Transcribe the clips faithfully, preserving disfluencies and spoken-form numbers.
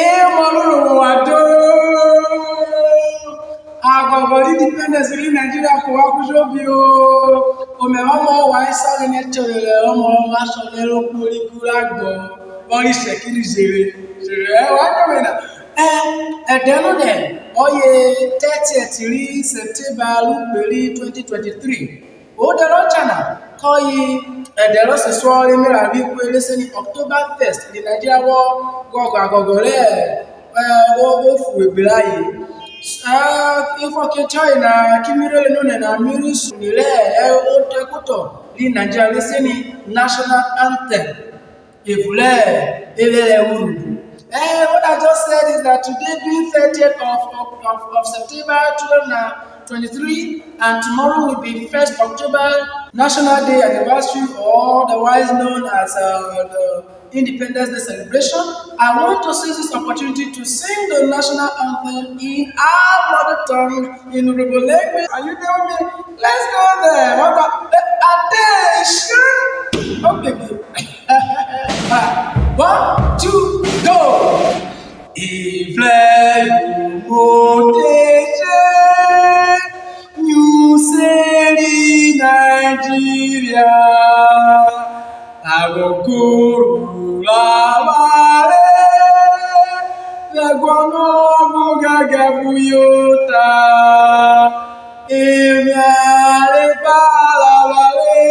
Emọ roro wa do. Aghọghọ ri independence ri Nigeria ko wa kujo bi o. Omẹvwẹ ọmọ wa isa ghene chọrẹ rẹ ọmọ ma shọ nẹ ro kpori kura gbọ. Vọ ri shekiri jere. Jere ẹ wa kọmẹ na. Ẹ, ẹdẹ nonẹ ọye thirtieth ri September ru kperi twenty twenty-three. Odẹ rọ cha na kọye ẹdẹ rọ sesuọ re me ra vwi ihwe re se ni October first ri Nigeria vwọ ghọghọ aghọghọ rẹ, ẹ, o- ofu egbe rayen. Ẹ, ifọkiẹ tiọyena ki mi rere nonẹ na mi rhi sun rẹ, ẹ, odẹ kotọ ri Nigeria re se ni national anthem. Evun rẹ erere urhobo. Eh, what I just said is that today being thirtieth of, of, of, of September two thousand twenty-three, and tomorrow will be first October, National Day anniversary, or otherwise known as, uh, the Independence Day celebration. I want to seize this opportunity to sing the national anthem in our mother tongue, in Urhobo language. Are you there with me? Let's go there. What about the attention? Okay, good. One, two, go. Ivlẹ yomo te je nyuseri Nigeria. Aghogoro ravware vẹ ẹguọnọ vwẹ ogangan vwẹ uyota. Emiare gba ravware,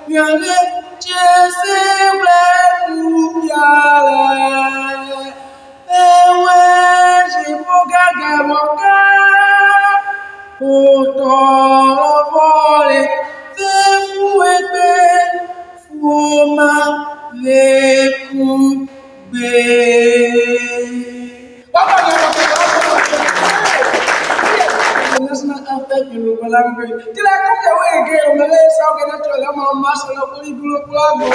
miare che se ghwrẹ kufia rẹ ẹwẹn ji vwẹ ogangan vwọ ka. Otọ rọ vọnre vẹ efuegbe, fuoma vẹ kugbe. National anthem in Urhobo language. Till I come your way again, my name is Ogene Chole, I'm a master of Holy Guru Kulago.